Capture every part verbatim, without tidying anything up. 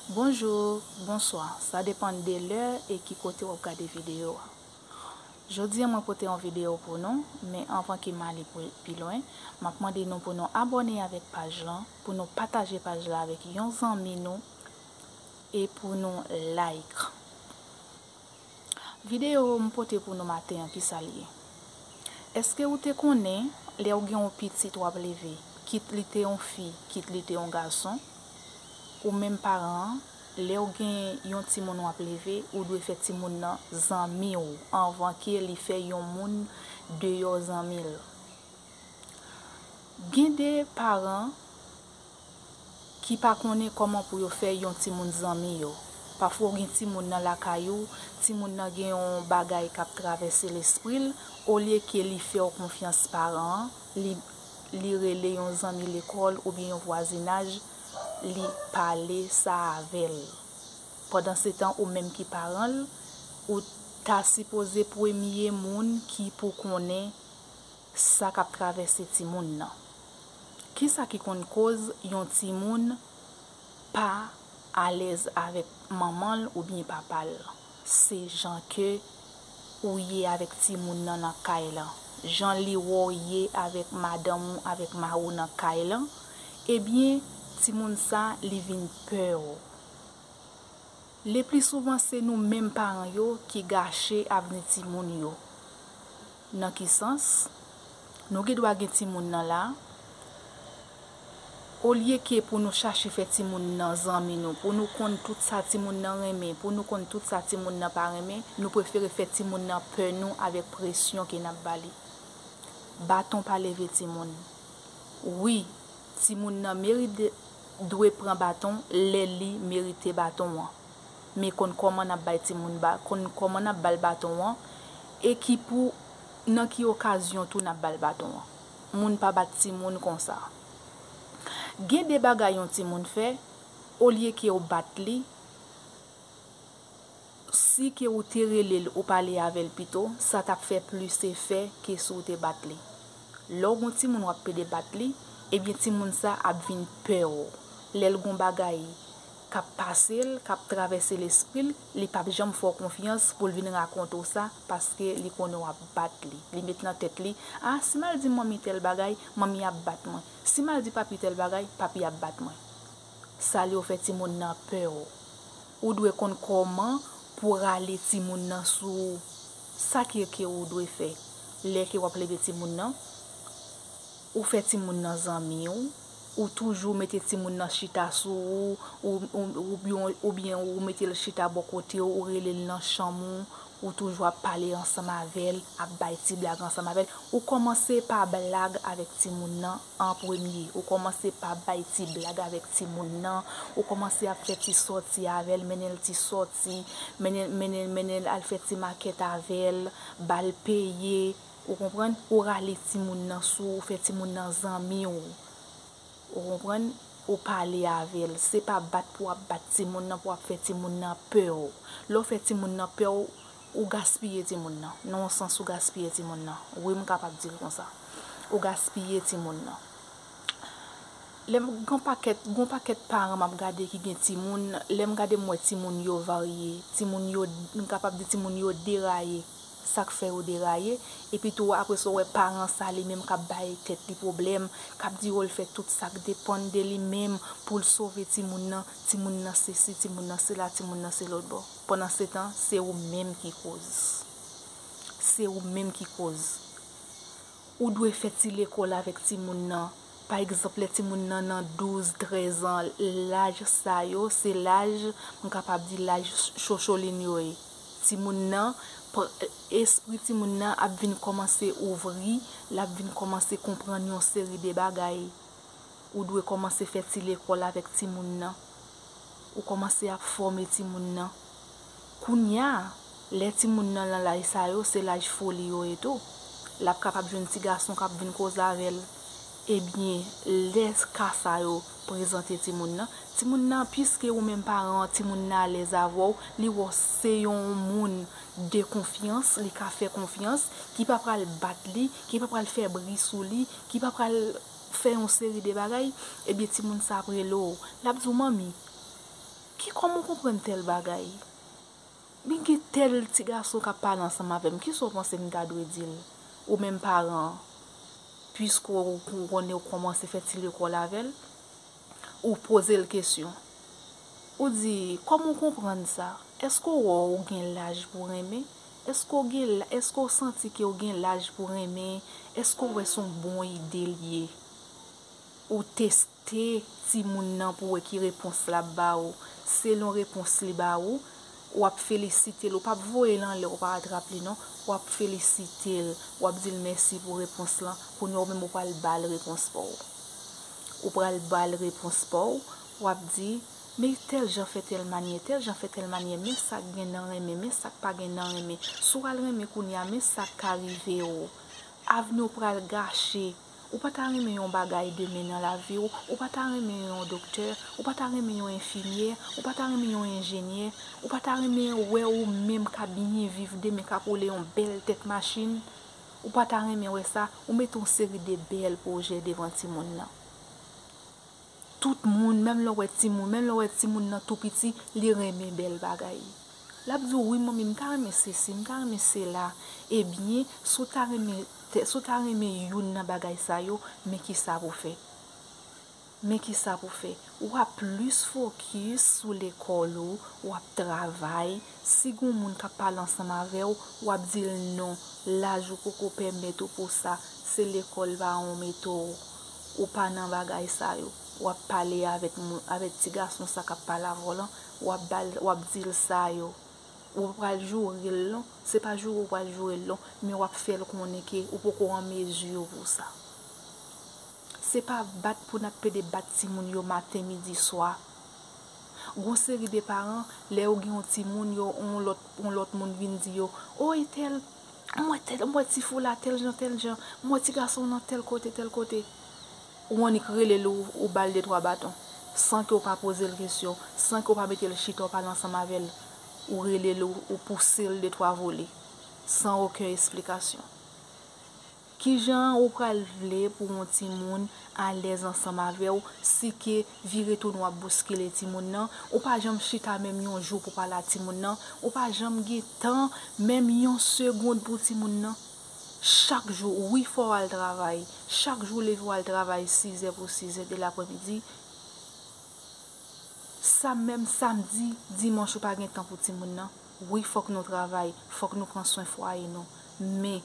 Bonjou, bonswa, sa depann de lè e ki kote w ap gade videyo a. Jodi a mwen pote yon videyo pou nou, men anvan ke m ale pou pi lwen, m ap mande nou pou nou abòne avèk paj lan, pou nou pataje paj la avèk yon zanmi nou e pou nou like. Videyo m pote pou nou maten an, kisa l ye? Èske ou te konnen lè w gen yon pitit w ap leve, kit li te yon fi, kit li te yon gason, ou menm paran an, lè w gen yon timoun w ap leve, ou dwe fè timoun nan zanmi w anvan ke li fè yon moun deyò zanmi l? Gen de paran ki pa konnen kòman pou yo fè yon timoun zanmi yo. Pafwa w gen timoun nan lakay ou, timoun nan gen yon bagay k ap travèse lespri l, olye ke li fè w konfyans paran an, li, li rele yon zanmi lekòl oubyen yon vwazinaj, li pale sa avè l. Pandansetan, ou menm ki paran l, ou ta sipoze premye moun ki pou konnen sa k ap travèse timoun nan. Kisa ki konn koz yon timoun pa alèz avèk manman l oubyen papa l? Se jan ke ou ye avèk timoun nan nan kay lan, jan li wè w ye avèk madanm ou, avèk mari w nan kay lan, ebyen, timoun sa, li vin pè w. Leplisouvan, se nou menm paran yo ki gache avni timoun yo. Nan ki sans? Nou gen dwa gen timoun nan la, olye ke pou nou chache fè timoun nan zanmi nou, pou nou konn tout sa timoun nan renmen, pou nou konn tout sa timoun nan pa renmen, nou prefere fè timoun nan pè nou avèk presyon ke n ap ba li. Baton pa leve timoun. Wi, timoun nan merite, dwe pran baton lè li merite baton an. Men konn kòman n ap bay timoun ba, konn kòman n ap ba l baton an, e ki pou, nan ki okazyon tou n ap ba l baton an. Moun pa bat timoun konsa. Gen de bagay yon timoun fè, olye ke w bat li, si ke ou te rele l, ou pale avè l pito, sa t ap fè plis efè ke si w te bat li. Lè w gon timoun w ap pede bat li, ebyen timoun sa ap vin pè w. Lè l gon bagay k ap pase l, k ap travèse lespri l, li p ap janm fè w konfyans pou l vin rakonte w sa, paske li konnen w ap bat li. Li met nan tèt li, a, si m al di manmi tèl bagay, manmi ap bat mwen. Si m al di papi tèl bagay, papi ap bat mwen. Sa li yo fè timoun nan pè w. Ou dwe konn kòman pou rale timoun nan sou ou. Sa ke, ke ou dwe fè lè ke w ap leve timoun nan, ou fè timoun nan zanmi w, ou toujou mete timoun nan chita sou ou, ou, ou, oubyen, oubyen ou mete l chita bò kote w, ou rele l nan chanm ou, ou toujou ap pale ansanm avè l, ap bay ti blag ansanm avè l. Ou kòmanse pa blag avèk timoun nan an premye. Ou kòmanse pa bay ti blag avèk timoun nan. Ou kòmanse ap fè ti sòti avè l, mennen l ti sòti, mennen, mennen, mennen l al fè ti makèt avè l, ba l peye. Ou konprann? Ou rale timoun nan sou ou, ou fè timoun nan zanmi w. Ou konprann? Ou pale avè l. Se pa bat pou w ap bat timoun nan, pou w ap fè timoun nan pè w. Lè w fè timoun nan pè w, ou gaspiye timoun nan. Nan yon sans, ou gaspiye timoun nan. Wi, m kapab di l konsa. Ou gaspiye timoun nan. Lè m, gon pakèt, gon pakèt paran m ap gade ki gen timoun, lè m gade m wè timoun yo varye, timoun yo, m kapab di timoun yo deraye. Sa k fè yo deraye, epi tou apre sa w wè paran sa li menm k ap bay tèt li pwoblèm, k ap di w l fè tout sa k depann de li menm pou l sove timoun nan, timoun nan sesi, timoun nan sela, timoun nan se lòtbò. Pandansetan, se ou menm ki koz. Se ou menm ki koz. Ou dwe fè ti lekòl avèk timoun nan. Pa egzanp, lè timoun nan nan douz, trèz an, laj sa yo, se laj, m kapab di laj chocholin yo ye. Timoun nan, pr-, espri timoun nan ap vin kòmanse ouvri, l ap vin kòmanse konprann yon seri de bagay. Ou dwe kòmanse fè ti lekòl avèk timoun nan. Ou kòmanse ap fòme timoun nan. Kounye a, lè timoun nan nan laj sa yo, se laj foli yo ye tou. L ap kapab jwenn ti gason k ap vin koze avè l. Ebyen, lè ka sa yo prezante timoun nan, timoun nan, piske ou menm paran an, timoun nan alèz avè w, li wè w se yon moun de konfyans, li ka fè konfyans, ki pa pral bat li, ki pa pral fè bri sou li, ki pa pral fè yon seri de bagay, ebyen, timoun sa ap rele w. L ap di w, "Manmi, Ki, kòman w konprann tèl bagay? Men gen tèl ti gason k ap pale ansanm avè m, kisa w panse m ta dwe di l? Ou menm paran an, piske w, w konnen w kòmanse fè ti lekòl avè l, ou poze l kesyon. Ou di, kòman w konprann sa? Èske w wè w gen laj pou renmen? Èske w gen, èske w santi ke w gen laj pou renmen? Èske w wè se yon bon ide l ye? Ou teste timoun nan pou wè ki repons l ap ba ou. Selon repons li ba ou, w ap felisite l. Ou p ap voye l anlè, ou pa atrap li non. W ap felisite l. W ap di l mèsi pou repons lan. Kounye a ou menm ou pral ba l repons pa w. Ou pral ba l repons pa w. W ap di, men tèl jan fè tèl manyè, tèl jan fè tèl manyè, men sa k gen nan renmen, men sa k pa gen nan renmen. Si w al renmen kounye a, men sa k ka rive w. Avni w pral gache. Ou pa ta renmen yon bagay demen nan lavi w, ou pa ta renmen yon doktè, ou pa ta renmen yon enfimyè, ou pa ta renmen yon enjenyè, ou pa ta renmen wè ou menm k ap byen viv demen, k ap woule yon bèl tèt machin, ou pa ta renmen wè sa, ou mete yon seri de bèl pwojè devan timoun nan. Tout moun, menm lè w wè timoun, menm lè w wè timoun nan tou piti, li renmen bèl bagay. L ap di w, wi, manmi, m ta renmen sesi, m ta renmen sela. Ebyen, si w ta renmen, si w ta renmen youn nan bagay sa yo, men kisa pou w fè. Men kisa pou w fè. W ap plis fokis sou lekòl ou, w ap travay. Si gen yon moun k ap pale ansanm avè w, w ap di l non, laj ou poko pèmèt ou pou sa, se lekòl paran w mete w. Ou pa nan bagay sa yo. W ap pale avèk moun, avèk ti gason sa k ap pale avè w lan, w ap ba l, w ap di l sa yo. Ou pa pral joure l non, se pa joure ou pral joure l non, men w ap fè l konnen ke ou poko an mezi pou sa. Se pa bat pou n ap pede bat timoun yo maten, midi, swa. Gon seri de paran, lè yo gen yon timoun, yo, yon lòt, yon lòt moun vin di yo, o, e tèl, m wè tèl, m wè ti fi w la tèl jan, tèl jan, m wè ti gason w nan tèl kote, tèl kote. Ou annik rele l, ou, ou ba l de twa baton, san ke w pa poze l kesyon, san ke w pa mete l chita w pale ansanm avè l. Ou rele l, ou, ou pouse l de twa vole, san okenn esplikasyon. Kijan ou pral vle pou yon timoun alèz ansanm avè w, si ke vire tounen w ap bouskile timoun nan, ou pa janm chita menm yon jou pou pale a timoun nan, ou pa janm gen tan menm yon segonn pou timoun nan? Chak jou, wi, fò w al travay. Chak jou, leve w al travay sizè pou sizè de lapremidi. Sa menm samdi, dimanch, ou pa gen tan pou timoun nan. Wi, fòk nou travay, fòk nou pran swen fwaye nou. Men,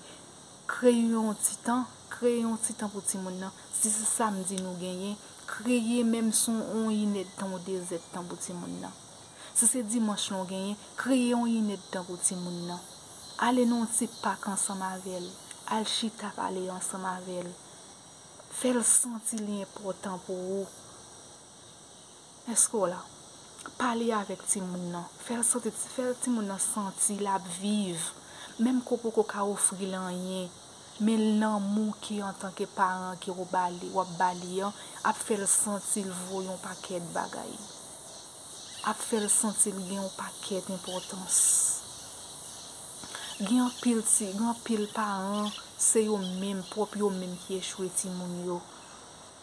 kreye yon ti tan, kreye yon ti tan pou timoun nan. Si se samdi nou genyen, kreye menm si yon inèdtan ou dezèdtan pou timoun nan. Si se dimanch nou genyen, kreye yon inèdtan pou timoun nan. Ale nan yon ti pak ansanm avè l. Al chita pale ansanm avè l. Fè l santi li enpòtan pou ou. Èske w la? Pale avèk timoun nan. Fè l santi, fè timoun nan santi l ap viv. Menm ke w poko ka ofri l anyen, men lanmou ke antanke paran ke w ba li, w ap ba li an, ap fè l santi l vo yon pakèt bagay. Ap fè l santi l gen yon pakèt enpòtans. Gen anpil ti, gen anpil paran, se yo menm, pwòp yo menm ki echwe timoun yo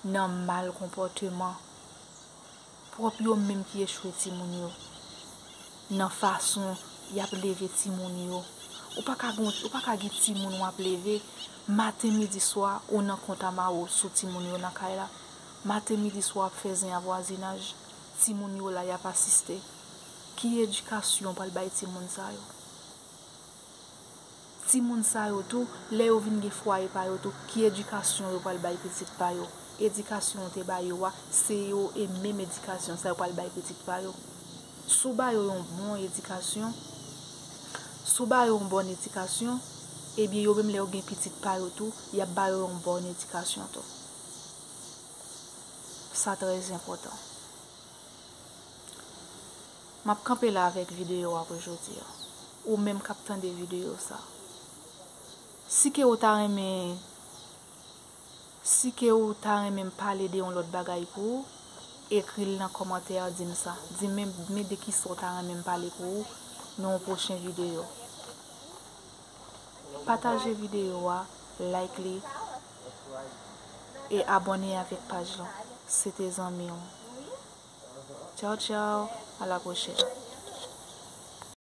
nan mal konpòteman. Pwòp yo menm ki echwe timoun yo nan fason y ap leve timoun yo. Ou pa ka gon, ou pa ka gen timoun w ap leve, maten, midi, swa, ou nan kont a mari w sou timoun yo nan kay la. Maten, midi, swa, w ap fè zen a vwazinaj. Timoun yo la, y ap asiste. Ki edikasyon w pral bay timoun sa yo? Timoun sa yo tou, lè yo vin gen fwaye pa yo tou, ki edikasyon yo pral bay pitit pa yo? Edikasyon ou te ba yo a, se yo e menm edikasyon sa yo pral bay pitit pa yo. Si w ba yo yon bon edikasyon, si w ba yo yon bòn edikasyon, ebyen yo menm lè yo gen pitit pa yo tou, y ap ba yo yon bòn edikasyon tou. Sa trè enpòtan. M ap kanpe la avèk videyo a pou jodi a. Ou menm k ap tande videyo sa. Si ke ou ta renmen, si ke ou ta renmen m pale de yon lòt bagay pou ou, ekri l nan kòmantè a, di m sa. Di m men, men de kisa ou ta renmen m pale pou ou nan yon pwochen videyo. Pataje videyo a, like li, e abòne avèk paj lan. Se te zanmi w. Tchao, tchao. À la prochaine.